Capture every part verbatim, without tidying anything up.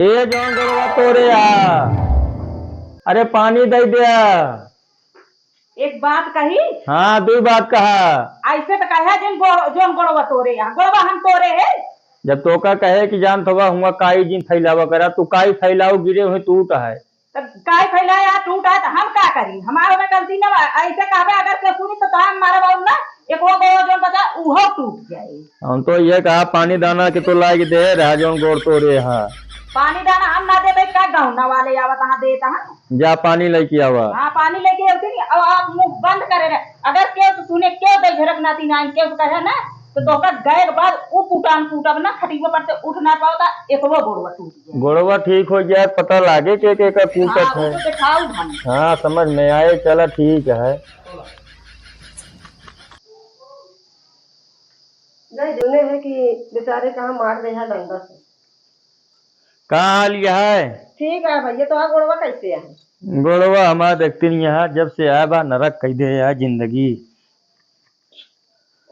ए जौन गोड़वा तोरे आ, अरे पानी दइ द्या। एक बात कही? हाँ, दुइ बात कहा। अइसे त कहा जिन गो-, जौन गोड़वा तोरे आ, गोड़वा हम तोरे है? जब तोका कहे कि जानत हवा हुआँ काई जिन फैलावा करा, तू काई फैलाव, गिरे हुए टूट है। तब काई फैलाए आ, टूट है, त हम का करी? हमार में गलती न बा। अइसे कहबे अगर के सुनी त तोहार मारे बाबू ना, एक वो गोड़वा जौन बचा, उहो टूट जाए। हम तो ये कहा पानी दाना के तो लाग दे रहा जौन गोड़ तोरे हा। पानी दाना हम ना देबे, का गौना वाले आवत हा देत हा? जा पानी लइके आवा। हाँ, पानी लइके आवा, ठीक है? अब आप मुँह बंद करे रहे। अगर केहू से सुने, केहू दे झरक नाती नाइन, केहू से कहे ना, तो तोहका गए के बाद उ कुटान कूटब ना, खटिया पर से उठ ना पावता, एकलो गोड़वा टूट जाए। गोड़वा ठीक हो जाए, पता लागे के, के का कूटत हाँ, है। वो तो दिखाऊ हम। हाँ, समझ में आए, चला ठीक है। नहीं, सुने है कि बेचारे कहाँ मार दे है डंडा से। का हाल यह है? ठीक है भैया, तो आ गोड़वा कैसे है? गोड़वा हमार देखते नहीं है, जब से आया बा नरक कह दे है जिंदगी।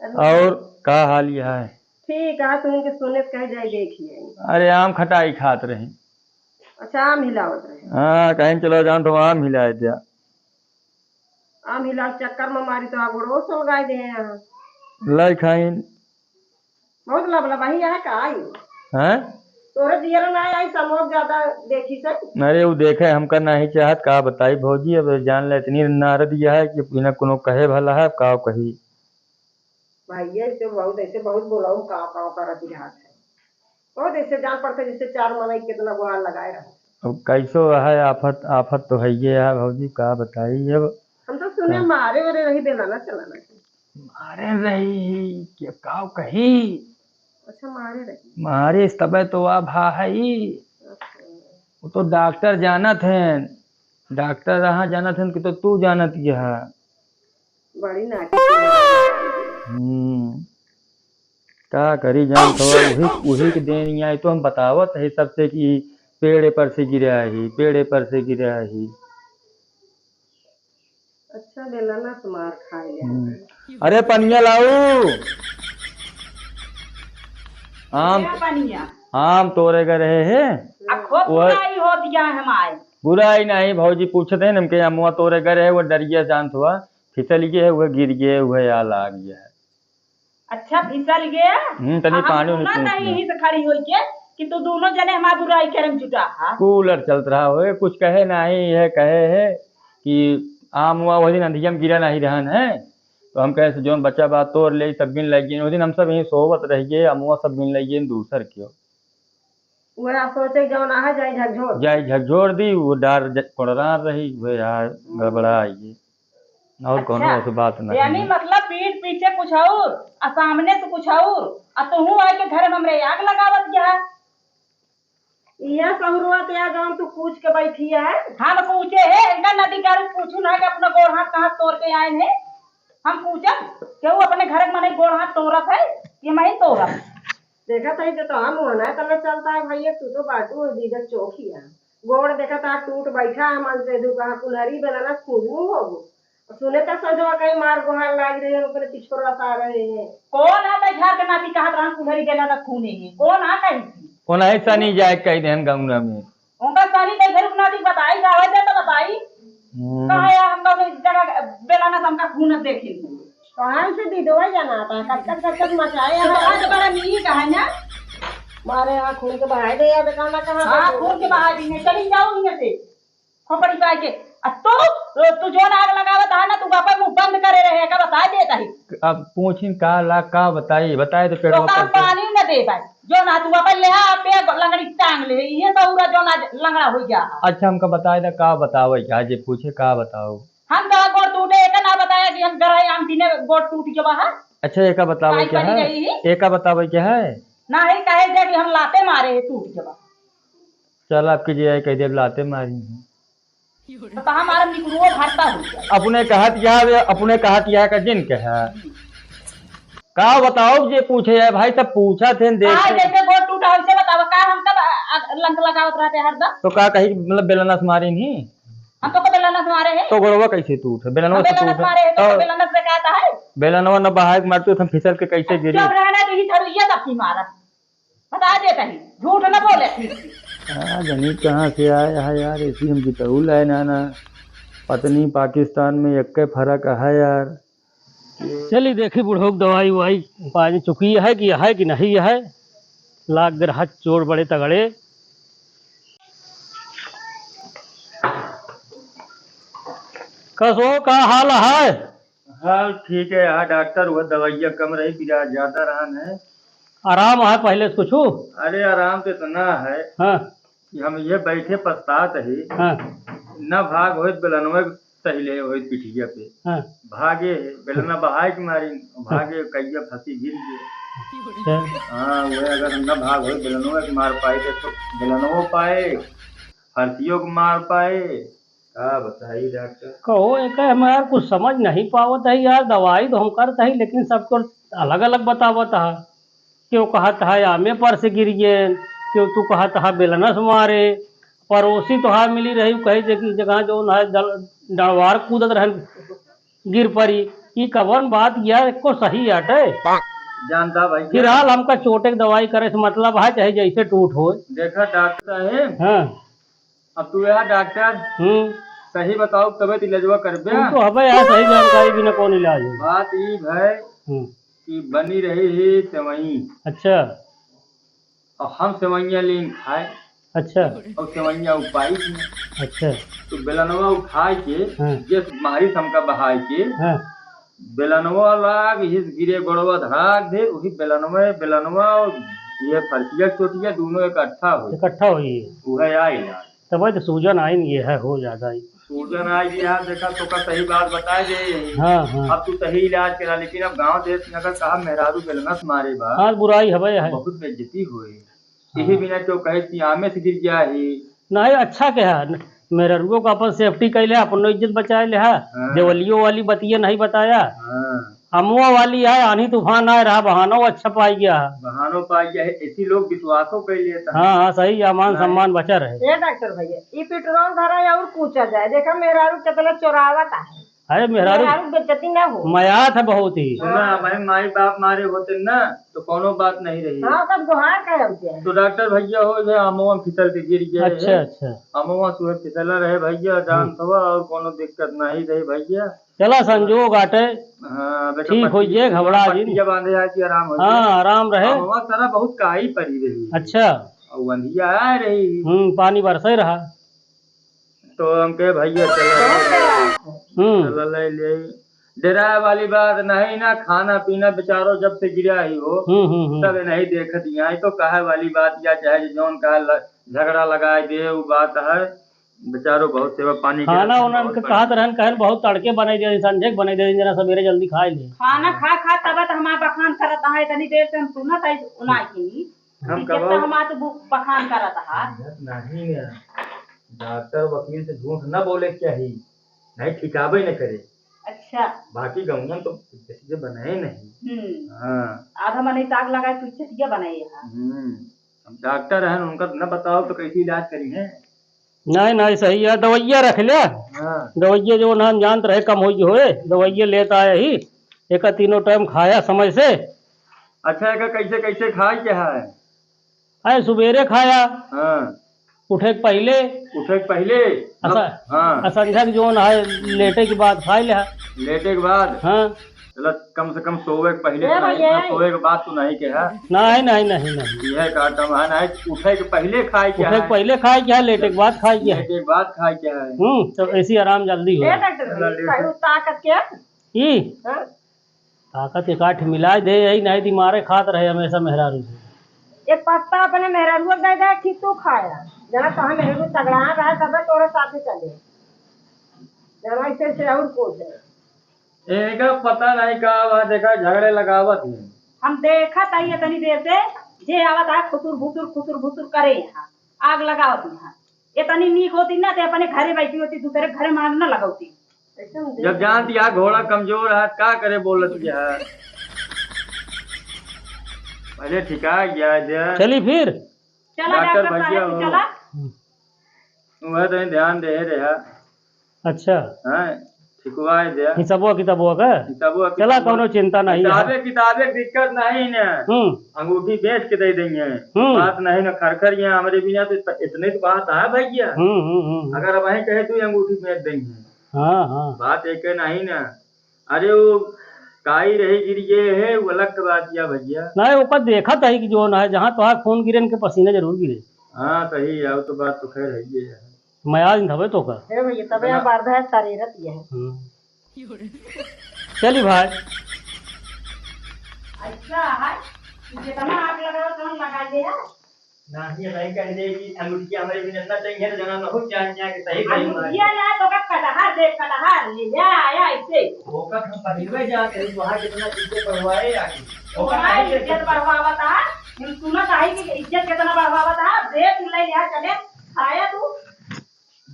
अरे और का हाल यह है? ठीक है, तुम के सुने कह जाए देखिए। अरे आम खटाई खात रही। अच्छा, आम हिलावत रहे। हाँ, कहीं चलो जान तो आम हिलाए दिया। आम हिलाव चक्कर में मारी तो आ गोड़ो सुलगाई दे हैं। लाई खाइन। बहुत लबलबाही है का आई? हैं? तोरे जियर ना आई समोक ज्यादा देखी से। अरे वो देखे हमका नहीं चाहत का बताई भौजी, अब जान ले इतनी नारद यह है कि बिना कोनो कहे भला है, का कही। भाई, ये तो बहुत ऐसे बहुत बोलाऊ काव काव करत रहत है। बहुत ऐसे जान पड़ते जैसे चार मनई कितना गुहार लगाए रहत है। अब कैसो है आफत, आफत तो है ये है भौजी, का बताई अब। हम तो सुने हाँ। मारे वारे रही बेलाना चलाना के। मारे रही, के काव कही? अच्छा, मारे रही। मारे तबे तो आ भा है ई। अच्छा। वो तो डॉक्टर जानत हैं, डॉक्टर रहा जानत हैं कि तो तू जानत यह। बड़ी नाटी। हम्म, का करी जान तो वही, वही के देन यहाँ तो हम बतावत है सबसे कि पेड़े पर से गिरा ही, पेड़े पर से गिरा ही। अच्छा, बेलाना से मार खाए ले। हम्म। अरे पनिया लाऊ। आम, क्या पनिया? आम तोरे गए रहे हैं। आ, खूब वो बुराई हो दिया है हमारे। बुराई नहीं भौजी, पूछत है हमके अमुआ तोरे गए रहे, वो डरिया जानत हुआ, फिसल गए है, वो गिर गए, वो आ लाग गया है। अच्छा, फिसल गया? हम्म, तनी आ, हम पानी उनी सुना पूछ नहीं ले। यहीं से खड़ी होई के कि तू दोनों जने हमार बुराई करे में जुटा हा। कूलर चलत रहा होए, कुछ कहे नहीं है, कहे है कि आम हुआ वही दिन अंधिया में गिरा नहीं रहन है, तो हम कहे से जौन बच्चा बा तोड़ ले, सब बिन लग गए। वही दिन हम सब यहीं सोवत रह गए, अमुआ सब बिन लग गए दूसर क्यों। वह सोचे जौन आहा जाई झकझोर। जाई झकझोर दी, वो डार ज-, कोड़रा रही, वह यार गड़बड़ा आई। और कौनो अच्छा, ऐसी बात नहीं यानी है। मतलब पीठ पीछे कुछ और, आ सामने से कुछ और, आ तुहू आके घर में हमरे आग लगावत जा। यह सहुरुआ ते आ जौन तू पूछ के बैठी है। हम पूछे है, इनका नदी का रूप पूछू ना कि अपना गोड़ हाथ कहाँ तोड़ के आए हैं। हम पूछब, केहू अपने घर में नहीं गोड़ हाथ तोड़त है, कि मैं तोड़ब। देखा तही तो, तो हम होना है, तले चलता है भैया, तू तो बाटू है, दीदा चौकिया। गोड़ देखा ता टूट बैठा है, मन से दू कहा कुल्हरी बेलाना से कूदनू होगो। सुने ता संझवा कहीं मार गुहार लाग रहे हैं, ओकरे पिछोरा सा रहे हैं। कौन आ तै घर के नाती कहत रहा कुल्हरी बेलाना खूने है? कौन आ कही थी? कौन है सनी जाए कह देहन गौना में? उनका सनी तै घर के नाती बताई, का होते तो बताई। हम्म। कहा यार, हम कौन जगह बेलाना से हमका खून देखे। कहाँ से दीदवा जाना था? कब तक, कब तक मचाए तो हैं? आज बड़ा नीक है ना? मारे यहाँ खून के बहाए दे यार, बेटा ना कहाँ हाँ, से खून के बहाए दी है। चली जाओ इहाँ से। खोपड़ी पाए के। आ तू, तू जौन आग लगावत है ना, तू बापा मुँह बंद करे रहे, का बताए देत है। अब पूछिन का ला, का बताई, बताए तो तो पेड़वा का पर से। पानी न दे भाई। जौन आ तू बापा ले आ, पे लंगड़ी टांग ले, ये तो पूरा जौन आज लंगड़ा हो गया। अच्छा, हमका बताए दा, का बतावे, का जे पूछे, का बताओ? हम तो गोड़ टूटे, एक ना बताया कि हम गराई आम पीने गोड़ टूट गया है। अच्छा, एका बतावे काई क्या पड़ी है? गई ही? एका बतावे क्या है? ना ही कहे दे कि हम लाते मारे है, टूट गया। चल, आपकी जे आई कह दे, अब लाते मारी हैं। तो हमारा निकलुओ भरता हो गया। अपने कहत क्या है, अपने कहत क्या है का जिन कहा? का बताओ जे पूछे है भाई, सब पूछा थे, देख हाँ, थे। जैसे गोड़ टूटा है, उसे बताओ, का हम कब, आ, आ, लंक लगावत रहते हरदम? तो का कही, मतलब, बेलना से मारी नहीं? हम तो को बेलना से मारे हैं। तो गोड़वा कैसे टूट है? बेलनवा हम से बेलना टूट से है। मारे हैं, तो तो बेलना से कहता है? बेलनवा न बहाए के मारते, तो हम फिसल के कैसे गिरी? चुप रहना, तो ही झड़ू, ये सब की मारत। बता देत ही, झूठ न बोले। आ, जनी कहाँ से आया है यार, ऐसी हम जितऊ लाए ना ना। पत्नी पाकिस्तान में एक्के फर्क है यार। चली देखी बुढ़ऊ क दवाई उवाई पानी चुकी है कि है कि नहीं है। लाग ग्रह चोर बड़े तगड़े। कसो का हाल है? हाल ठीक है, हाँ डॉक्टर, वह दवाइयाँ कम रही, पीड़ा ज्यादा रहन है। आराम है पहले से कुछ? अरे आराम तो इतना है हाँ। कि हम ये बैठे पछतात ही। हाँ। न भाग होइत बेलनवे सही ले होइत पिठिया पे। हाँ। भागे है, बेलना बहाए के मारी, भागे कहिया फंसी गिर गए। अच्छा। हाँ, वह अगर हम न भाग होइत बेलनवे के मार पाए तो, तो बेलनवो पाए, फरसियो के मार पाए। का बताई डॉक्टर? कहो, एक हमार कुछ समझ नहीं पावत है यार, दवाई तो हम करत है, लेकिन सबको अलग-अलग बतावत है। क्यों कहत है आमे पर से गिर गए, क्यों तू कहत है बेलनस मारे, पड़ोसी तोहार मिली रही, कही जे कि जगह जो है दल-, डंडवार कूदत रहन, गिर पड़ी। ई कवन बात यार, एको सही आटे? जानता भाई फिलहाल हमका चोटे के दवाई करे से मतलब है, चाहे जैसे टूट होए। देखा डॉक्टर साहेब, हाँ। अब तू यहाँ डॉक्टर हम्म। सही बताओ, तबे तो इलाजवा करबे। तू तो हबे यहाँ सही जानकारी बिना कौन इलाज हो। बात ई भय हम्म। कि बनी रही ही सेवई। अच्छा। और हम सेवइया लेन खाए। अच्छा। और सेवइया उपाई थी। अच्छा। तो बेलनवा उठाए के हाँ। जिस मारी से हमका बहाए के हाँ। बेलनवा लाग, हिस गिरे गोड़वा धड़ाक दे, वही बेलनवे, बेलनवा और ये फरसिया चोटिया दोनों इकट्ठा होई। इकट्ठा होई। उहे आई ना। तब तो सूजन आइन ये है, हो ज्यादा ही। सूजन आई ये है, देखा तो का सही बात बताए दे। हाँ, हाँ। अब तू सही इलाज करा, लेकिन अब गाँव देश में अगर कहा मेहरारू बेलनस मारे बा, हाँ, बुराई हवे है। बहुत बेइज्जती होई। हाँ। यही बिना क्यों कहे कि आमे से गिर गया ही। नहीं, अच्छा के है, मेहररुओ का अपन safety कैले है, अपनो इज्जत बचाए ले है। हाँ। देवलियो वाली बतिया नहीं बताया। हाँ। अमुआ वाली है, आन्ही तूफान आए रहा, बहानो अच्छा पाई गया है। बहानो पाई गया है, ऐसी लोग विश्वासो कर लेता है। हाँ, हाँ, सही है, मान नहीं। सम्मान बचा रहे। ए डॉक्टर भैया, ई पेट्रोल धरा है और पूछा जाए, देखा मेहरारू कितना चोरावत है। अरे मेहरारू मेहरारू बेइज्जती ना हो। मयात है बहुत ही। सुना, हाँ। भाई माई बाप मारे होते ना, तो कोनो बात नहीं रही। हाँ, सब गुहार का होते हैं। तो डॉक्टर भैया हो गए, अमवा फिसल के गिर गए अच्छा, है। अच्छा। अमवा सुहे फिसला रहे भैया, जान हम्म। थवा और कोनो दिक्कत नहीं रही भैया। चला संजोग आटे। हाँ, देखा ठीक पट्टी होइए, घबरा जिन। पट्टिया बांधे आए कि आराम हो हाँ, जाए। आराम रहे। अमवा सारा बहुत काई पड़ी रही। अच्छा। और वंधिया आ रही। हम्म, पानी बरसे रहा। तो हम कहे, "भैया, चलो, हम्म। चलो, ले ले।" डराए वाली बात नहीं ना, खाना पीना बेचारो जब से गिरा ही हो, हम्म, हम्म, हम्म। तब नहीं देख दिया, तो कहे वाली बात या चाहे जो जौन कहा ल-, झगड़ा लगाए दे, वो बात है। बेचारो बहुत सेवा पानी के खाना रहते हैं, उन्हन बहुत के बढ़िया। कहत रहन, कहन बहुत तड़के बनाई दे, संझे के बनाई दे, जना सवेरे जल्दी खाए ले। खाना खा, खा, तब तो हमार बखान करत है, इतनी देर से हम सुनत है, उनाई के। हम कि कबो कितना हमार तो बु-, बखान करत हा। नहीं है। डॉक्टर वकील से झूठ न बोले के चाही, नहीं ठिकाबे न करे। अच्छा। बाकी गौवन तो इज्जतिया बनाए नहीं। हम्म। हाँ। आधा मनई ताक लगाए तो इज्जतिया बनाए हा। हम्म। अब डॉक्टर हैं, उनका न बताओ तो कैसे इलाज करी है? नहीं, नहीं, सही है। दवाइया रख ले। हाँ। दवाइया जो ना हम जानत रहे कम होई होए, दवाइया लेत आए ही। एका तीनों टाइम खाया समय से। अच्छा, एका कैसे, कैसे खाए के है? अरे, सुबेरे खाया। हाँ। उठे के पहिले। उठे के पहिले? असा-, हाँ। आ संझा के जोन है, लेटे के बाद खाए ले। लेटे के बाद? हाँ। चला, कम से कम सोवे के पहिले ए तो नहीं, भैया। ना सोवे के बाद तो नहीं के है। नहीं, नहीं, नहीं, नहीं। यह का तम है, नहीं, उठे के पहिले खाए के उठे के है। पहिले खाए के है, लेटे के बाद खाए के है। लेटे के बाद खाए के है। हम्म, तो ऐसी आराम जल्दी हो। ए डॉक्टर चला, साहब, लेटे। कहीं ताकत के? ई? हाँ? ताकत के काठ मिला दे, यही नहीं ती मारे खात रहे हमेशा मेहरारू से। एक पत्ता अपने मेहरारू दे दे, ठीक तू खाया। जना तो हम मेहरारू तगड़ा रहा, तब तोरे साथे चले। जना इसे से और कुछ है। एका पता नहीं का बा, देखा झगड़े लगावत है। हम देखत हई इतनी देर से, जे आवत है खुसुर भुसुर, खुसुर भुसुर करे यहाँ, आग लगावत यहाँ। इतनी नीक होती ना, ते अपने घरे बैठी होती, दूसरे घरे में आग ना लगौती। जब जानती है घोड़ा कमजोर है, का करे बोलत है। पहले ठिका गया है जे। चली फिर। चला डॉक्टर डॉक्टर भैया साहब, हो। चला। हम्म। वह तो ध्यान दे रहा। अच्छा। हाँ, ठिकवाए दे। हिसबो किताबो का? हिसबो चला, किताबो। कौनो चिंता नहीं है। हिसाबे किताबे के दिक्कत नहीं न। हम्म। अंगूठी बेच के दे देंगे। हम्म। बात नहीं न, खरखर ये हमरे बिना तो इत-, इतने तो बात है भैया। हम्म, हम्म, हम्म, हम्म। अगर अब वहीं कहे तो ये अंगूठी बेच देंगे। हाँ, हाँ। बात एक नहीं न। अरे वो काई रही गिर गए है, वो अलग के बात या भैया। नहीं, ओकर देखत है कि जो ना है, जहाँ तोहार खून गिरे, इनके पसीने जरूर गिरे। हाँ, सही है, वो तो बात तो खैर है, ये है। मैं आज धबे तो का। हे भैया, तबे बना- हम बार धाए सारे रत ये है। हम्म। चली भाई। अच्छा है, जितना आग लगाओ, तुम लगा ले है। ना, ये भाई कह दे कि अंगूठिया हमारे बिना ना चाहिए, तो जना बहुत जान जाए कि सही भाई हमारे। अंगूठिया ना तो का कटहर दे, कटहर ले जा, आया ऐसे। ओकर हम पहले जान रहे, वहाँ कितना चीजें पढ़वाए आके। ओकर वहाँ नहीं इज्जत बढ़वावत है, हम सुनत है कि इज्जत कितना बढ़वावत है, दे तू ले ले, चले, खाया तू।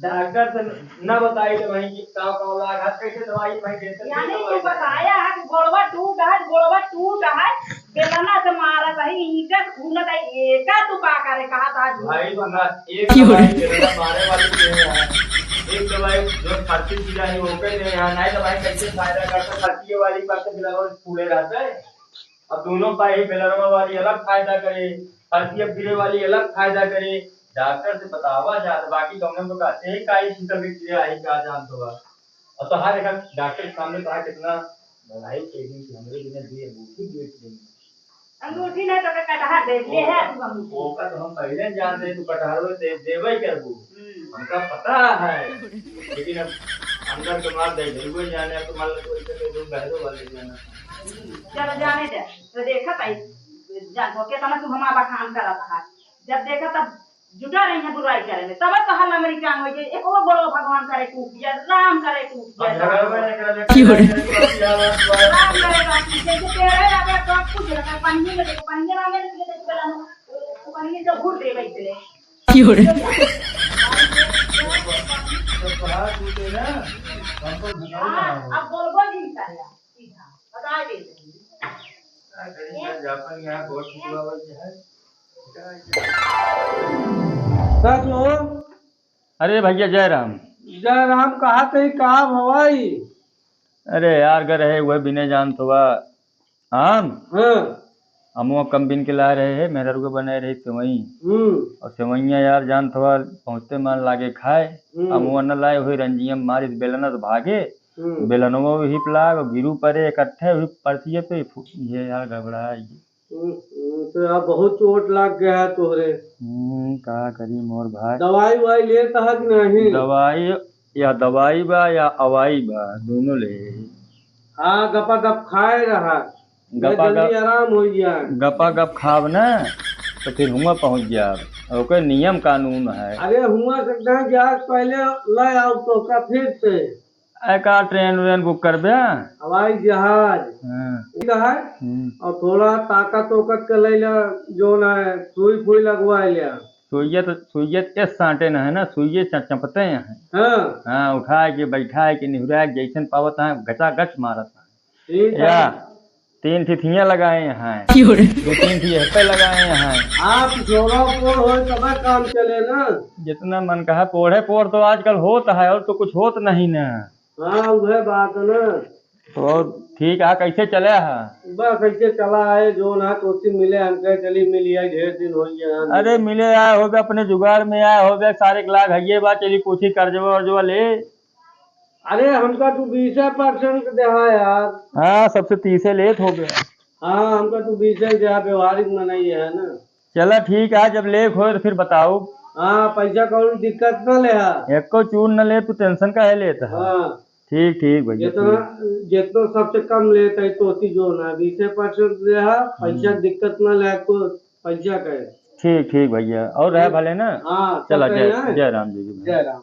डॉक्टर से न बताई तो वहीं की का का लाग है, कैसे दवाई वहीं देते हैं, यानी दवाई तू देते हैं। बताया है कि गोड़वा टूट है, गोड़वा टूट है, बेलना से मारत है, ईंटे से घूमत है, एका तू का करे, कहा था आज भाई, ना एक क्यों दवाई रे? बेलना मारे वाली के है, एक दवाई जो फर्जी गिरा है, वो के नहीं है, नहीं दवाई कैसे फायदा करता, फर्जी वाली पर तो बिना फूले रहता है। अब दोनों पाई बेलरवा वाली अलग फायदा करे, फर्जी अब गिरे वाली अलग फायदा करे। डॉक्टर से बतावा जात, बाकी कौनो तो कहते हैं, काई सीता भी गिरे, आई का जान तो बा। और तो हर एक डॉक्टर के सामने कहा कितना भलाई के दिन कि हमरे बिना दिए अंगूठी बेच देंगे। अंगूठी नहीं तो का कटहर दे, ले है तू अंगूठी। ओका तो हम पहले जान रहे, तू कटहर दे, देवे करबू। हम्म। हमका पता है, लेकिन अब अंदर के माल दे दे, वो जाने, अब तो मान लो, कोई से कोई दूर बहरो वाले जाना। चलो जाने दे, तो देखा ताई, जान हो के तना तू हमारा बखान करत है। जब देखा तब जुटा रही है बुराई करे में, तब तो हल्ला मेरी जान हो गई, एक वो बोलो भगवान करे टूट गया, राम करे टूट गया। अब झगड़ा में एकरा में क्यों रे? राम करे राम, जैसे पेड़े लगे तो कुछ लगे, पानी में देखो, पानी में लगे, तो पानी में तो घूर दे बैठे। क्यों रे? हाँ, अब बोलबो नहीं करेगा, सीधा बता दे। का करी, जापान यहाँ गोठ खिलावल जे है। सच हो? अरे भैया, जय राम। जय राम, कहा थे, का भवाई? अरे यार, गर है, वह बिने जान तो बा। आम? हाँ। अमुआ कम बिन के लाए रहे है, मेहरारू के बनाए रही सेवई। हम्म। और सेवइया यार जान थोड़ा पहुँचते मान लागे खाए। हम्म। अमुआ न लाए हुए रंजिया मारिस बेलना से भागे। हम्म। बेलनवा भी हिप लाग और गिरू परे इकट्ठे हुई परतिये पे फु-, ये यार गड़बड़ा है ये। हम्म, हम्म, तो यार बहुत चोट लाग गया है तोहरे। हम्म, का करी मोर भाई। दवाई उवाई लेत है कि नहीं? दवाई या दवाई बा या अवाई बा, दोनों ले। हाँ, गपा गप खाए रहा। गपा जल्दी गप, आराम हो जाए। गपा गप खाब ना, तो फिर हुआं पहुँच जाब। ओकर नियम कानून है। अरे, हुआं से ना जाए, पहले ले आओ तो का फिर से। ए, का ट्रेन व्रेन बुक करबे? हवाई जहाज। हाँ। ठीक है? हम्म। और थोड़ा ताकत ओकत के ले ला, जो ना है, सुई फुई लगवा ले। सुइया तो, सुइया तो एस सांटे न है ना, सुइया च-, चपते हैं। हाँ। हाँ, उठाए के, बैठाए के, निहुराए के, जैसन पावत है, गचा गच मारत है। ठीक है। या, तीन ठिठियाँ लगाए हैं। क्यों रे? दो तीन ठी एहपे लगाए हैं। आप जोड़ा पोड़ होए तबे काम चले ना। जितना मन कहा पोढ़े, पोढ़ तो आजकल होत है और तो कुछ होत नहीं ना। हाँ, वह बात है ना। तो और ठीक है, कैसे चले है? बस ऐसे चला है, जो ना कोसी मिले हमके, चली मिल आए, ढेर दिन हो गया है। अरे मिले आए होबे, अपने जुगाड़ में आए होबे, सारे के लाग हइये बा, चली पूछी कर्जवा वर्जवा ले। अरे, हमका तू बीसे percent देहा यार। हाँ, सबसे तीसे लेत होबे। हाँ, हमका तू बीसे देहा, व्यवहारिक मनई है ना। चला ठीक है, जब लेक होए तो फिर बताओ। हाँ, पैसा कौड़ी दिक्कत ना लेहा। एको चून न ले, तू tension काहे लेत है? हाँ। ठीक, ठीक भैया, जितना, ठीक। जितना सबसे कम लेत है तोती जो ना, बीसे percent देहा, पैसा हम्म। दिक्कत ना ले, तो पैसा का है। ठीक, ठीक भैया, और रहे ठीक। भले ना? हाँ, चला, सब जय, बढ़िया है? जय राम जी की। जय राम।